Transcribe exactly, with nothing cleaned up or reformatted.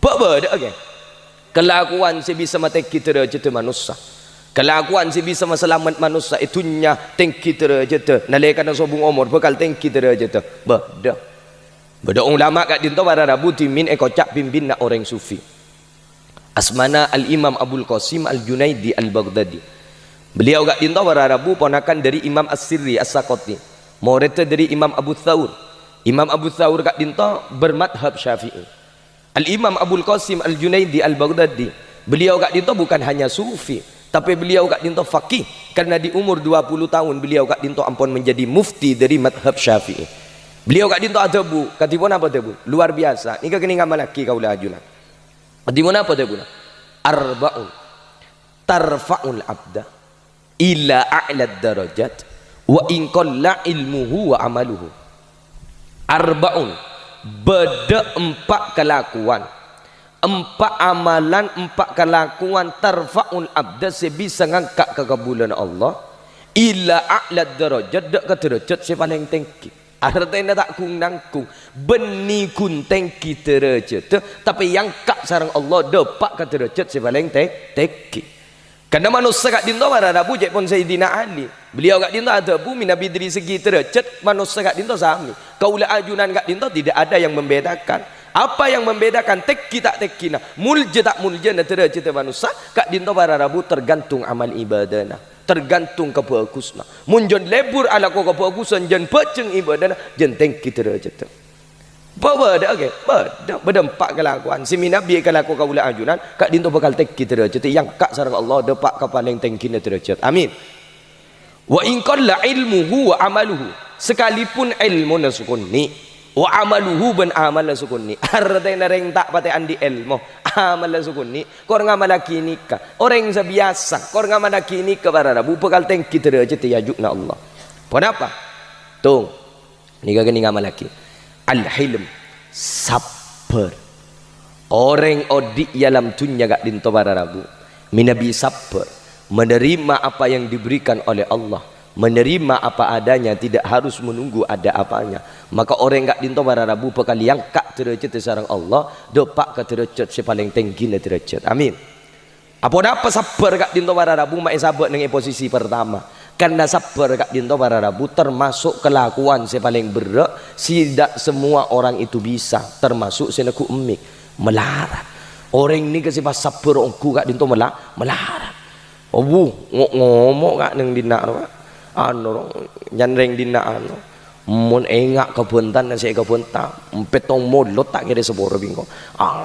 Bâ' bâdâ'â, ghi? Kalakowan sè bisa matèngghi dârâjâddhâ manossa. Kalakowan sè bisa masalamet manossa è dhunnya tèngghi dârâjâddhâ, nalèkana sobung omor bhâkal tèngghi dârâjâddhâ. Bâdâ. Bâdâ ulama ka'dinto para rabu dhimèn èkoca' pimpinna orèng sufi. Asmana Al-Imam Abul Qasim Al-Junaidi Al-Baghdadi. Beliau ka'dinto para rabu ponakan dhâri Imam As-Sirri As-Saqati, morèdda dhâri Imam Abu Tsaur. Imam Abu Tsaur ka'dinto bermadhab Syafi'i. Al-Imam Abul Qasim Al-Junaidi Al-Baghdadi, beliau ka'dinto bukan hanya sufi, tapè beliau ka'dinto faqih, karena di umur dua puluh tahun beliau ka'dinto ampon menjadi mufti dhâri madhab Syafi'i. Beliau ka'dinto adhâbu, kadhi ponapa dhâbuna? Luar biasa. Nèka kènè' ngamallaghi kaulâ ajunan. Kadhi ponapa dhâbuna? Arba'un tarfa'ul abda ila a'lad darajat wa in qalla ilmuhu wa amaluhu. Arba'un, bâdâ empa' kalakowan, empa' amalan, empa' kalakowan tarfa'ul abda sè bisa ngangka' ka kabulâna Allah, ila a'lad darajat, dâ' ka dârâjât sè palèng tèngghi. Artèna ta' ghun-nangghung, bânnè ghun tèngghi dârâjâddhâ, tapè èangka' sareng Allah dâpa' ka dârâjât sè palèng tè-, tèngghi. Karna manossa ka'dinto para rabu cè' pon Sayyidina Ali. Beliau ka'dinto adhâbu mènabi dhâri segi dârâjât manossa ka'dinto samè. Kaulâ ajunan ka'dinto tidak ada yang membedakan. Apa yang membedakan tèngghi ta' tèngghina, molja ta' moljana dârâjâddhâ manossa ka'dinto para rabu tergantung amal ibadana, tergantung kabhâghusânna. Mon jân lebur alako kabhâghusân jân bhâjheng ibadana, jân tèngghi dârâjâddhâ. Bâ-, bâdâ'â, ghi? Bâdâ, bâdâ empa' kalakowan. Sè mènabi èkalako kaulâ ajunan, ka'dinto bhâkal tèngghi dârâjâddhâ, èangka' sareng Allah dâpa' ka palèng tèngghina dârâjât. Amin. Wa in qalla ilmuhu wa amaluhu. Sakalipun èlmona sakonè', wa amaluhu bân amalla sakonè'. Artèna rèng ta' patè andi' èlmo, amalla sakonè', kor ngamallaghi nèka. Orèng sè biyasa, kor ngamallaghi nèka para rabu bhâkal tèngghi dârâjâddhâ è ajunan Allah. Ponapa? Tong. Nèka kènè' ngamallaghi. Al-hilm, sabbhâr. Orèng odi' è alam dhunnya ka'dinto para rabu, mènabi sabbhâr, menerima apa yang diberikan oleh Allah, menerima apa adanya, tidak harus menunggu ada apanya. Maka orèng ka'dinto para rabu bhâkal èangka' dârâjâddhâ sareng Allah, dâpa' ka dârâjât sè palèng tèngghina dârâjât. Amin. Aponapa sabbhâr ka'dinto para rabu ma' èsabâ' neng è posisi pertama? Karna sabbhâr ka'dinto para rabu termasuk kalakowan sè palèng berrâ', sè ta' semua orang itu bisa, termasuk sè neggu' emmik, malarat. Orèng nèka sè pas sabbhâr ongghu ka'dinto mala-, malarat. Abu, ngo-, ngomo' ka' neng dinna' rowa. Anu, ro, nyandrèng dinna' anu. Mon enga' kabhântana sè èkabhânta, pèttong molot ta' kèra sapora bi' engko'. Ah,